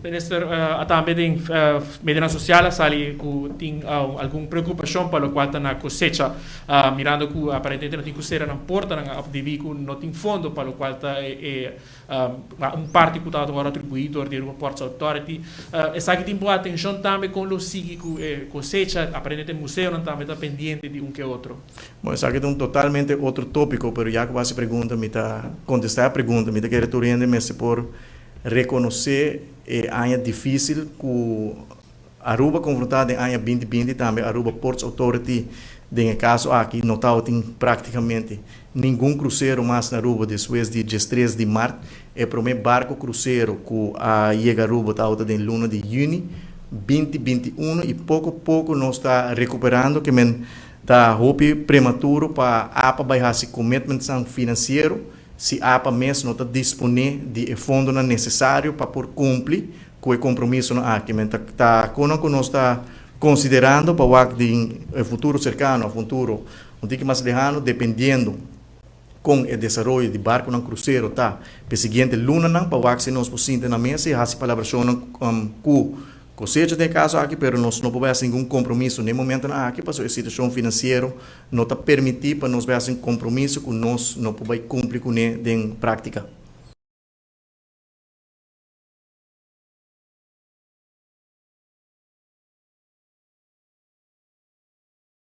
Minister, a tambe den medionan sosial a sali ku tin algun preokupashon pa lokual ta na kosecha, mirando ku aparentemente no tin ku sera nan portanan debí ku no tin fondo pa lokual ta e un parti ku tabata wòrdu atribuí dor di Aruba Ports Authority. Esaki tin bo atenshon tambe kon lo sigui ku e kosecha? Aparentemente museonan tambe ta pendiente di un ke otro. Bon, esaki ta un totalmente otro tópiko, pero ya ku bo hasi pregunta mi ta kontestá e pregunta. Mi ta kere tur hende mester por rekonosé e aña difísil ku Aruba konfrontá den aña 2020, tambe Aruba Ports Authority den e kaso aki no tabatin práktikamente ningun krusero mas na Aruba despues di 13 di mart. E promé barko krusero ku a yega Aruba tabata den luna di yüni 2021 i poko poko nos ta rekuperando, ke men ta hopi prematuro pa apa bai hasi commitmentsnan finansiero si apa mes no ta disponé di e fondonan nesesario pa por kumpli ku e kompromisonan aki. Men ta ta konan ku nos ta konsiderando pa wak den e futuro serkano òf futuro un tiki mas lehano, dependiendo kon e desaroyo di barkunan krusero ta p'e siguiente lunanan, pa wak si nos por sinta na mesa i hasi palabrashonnan ku Kosecha den e kaso aki, pero nos no por bai hasi ningun kompromiso n'e momentonan aki pasobra e situashon finansiero no ta permití pa nos bai hasi un kompromiso ku nos no por bai kumpli kuné den práktika.